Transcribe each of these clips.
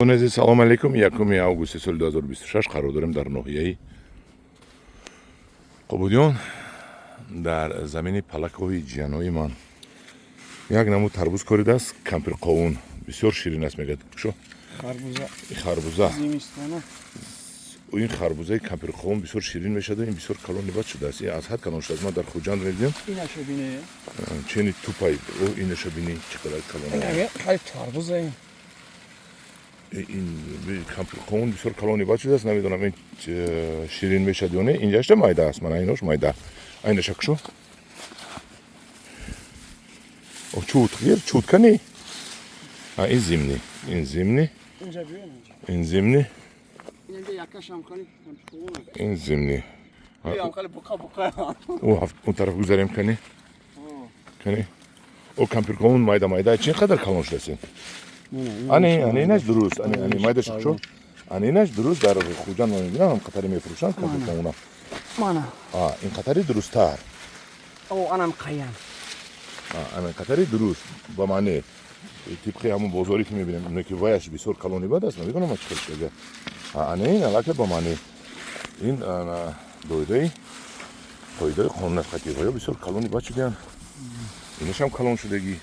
Азиз, салом алейкум. 1 августи соли 2026 қарор дорем дар ноҳияи Қубудиён, дар замини палакоҳи ҷиянҳои ман. Як намуд тарбуз коридааст, кампирқовун, бисёр ширин аст, мегӯяд. Шо харбуза, ин харбузаи кампирқовун бисёр ширин мешавад. Ин бисёр калони бад шудааст, ин аз ҳад калон шудааст. Ман дар Хуҷанд медидем, чени тупай. Инаша бини, чӣ қадар калон. Ин кампирқовун бисёр калони бад шудааст. Намедонам, ин ширин мешавад ё не. Инҷашта майда аст, мана инош майда. Айнаша кушо, чут гир, чут кани. Ин зимний, ин зимний, ин зимний, ин зимний. Он тараф гузарем. Кани, кани, о, кампирқовун майда майда, чӣ қадар калон шудааст ин. Ани, ани, инаш дуруст. Ани, ани, майдаша кушо. Ани, инаш дуруст. Дар Хуҷанд ман мебинам, ҳам қатари мефурӯшанд кампирқовуна. Ин қатари дурусттар. Анам қаян. Ана қатари дуруст, ба маъне тибқи ҳамон бозоре ки мебинем, ки ваяш бисёр калони бад аст. Намедонам, чӣ хел шуда. Ана ин аллакай ба маъне ин доираи қоидаи қонун аст. Қати вая бисёр калони бад шудаянд, инашам калон шудагӣ.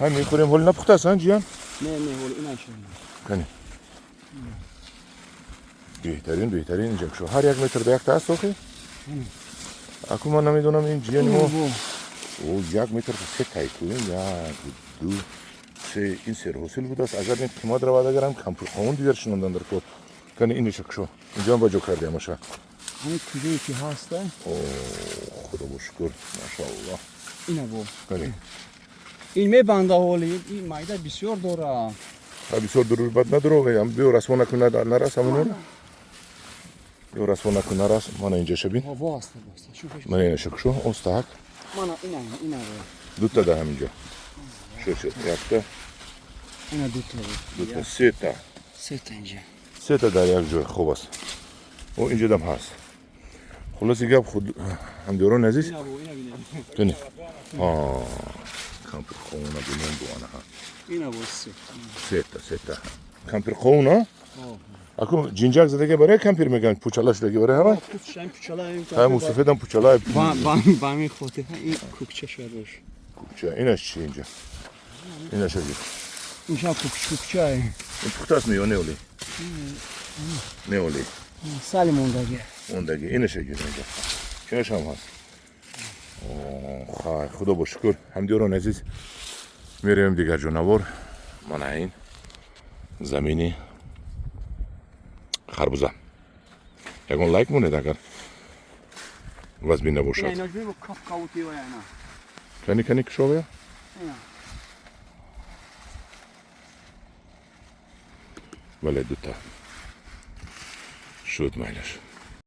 Ҳай, мехӯрем. Ҳоли напухтааст, ан ҷиян? Не, не, ҳоли инаш. Кани, беҳтарин, беҳтарин. Инҷа кушо, ҳар як метр да якта аст. Охи, аку ман намедонам, ин ҷияни мо, о, 1 метр се тайкӯем, як, ду, се. Ин серҳосил будааст. Агар ин қимат равад, агарам кампирқовун дигар шинондан дар кор. Кани, иниша кушо, инҷоам ба ҷо карди амаша. Ҳамин куҷое ки ҳаста. О, худо бо шукр, машааллоҳ. Ина бо. Кани. Ин мебанда, ҳоли ин майда бисёр дора. Бисёр дурур бад надорад. Биё, расво накун, нарас ҳамонора. Биё, расво накун, нарас. Мана инҷаша бин. Мана инаша кушо, остак. Мана ина, ина. Дута да ҳаминҷо шуд, шуд, якта. Ина дута. Дута, сета. Сета инҷа. Сета дар як ҷой, хуб аст. О, инҷодам ҳаст. Хулоси гап, худ ҳамдиёрони азиз, кани, кампирқовуна бинем бу, анаҳа. Ина бо сета, сета кампирқовуна. Аку ҷинҷак задаги барои кампир мегӯянд, пучала шудаги барои ҳама. Ҳай, мусафедам пучала. Ба ҳамин хотир ин кӯкча шояд бош. Кӯкча инаш чи инҷа? Инаша гир. Инша кӯкча. Ин пухтааст ё не оли? Не оли. Сали мондаги. Мондаги. Инаша гир инҷа. Чинашам ҳаст. Хай, худо бо шукр. Ҳамдиёрони азиз, меравем дигар ҷо навор. Мана ин замини харбуза. Ягон лайк монед, агар вазбин набошад. Кани, кани, кушовая. Бале, дута шуд, майлаш.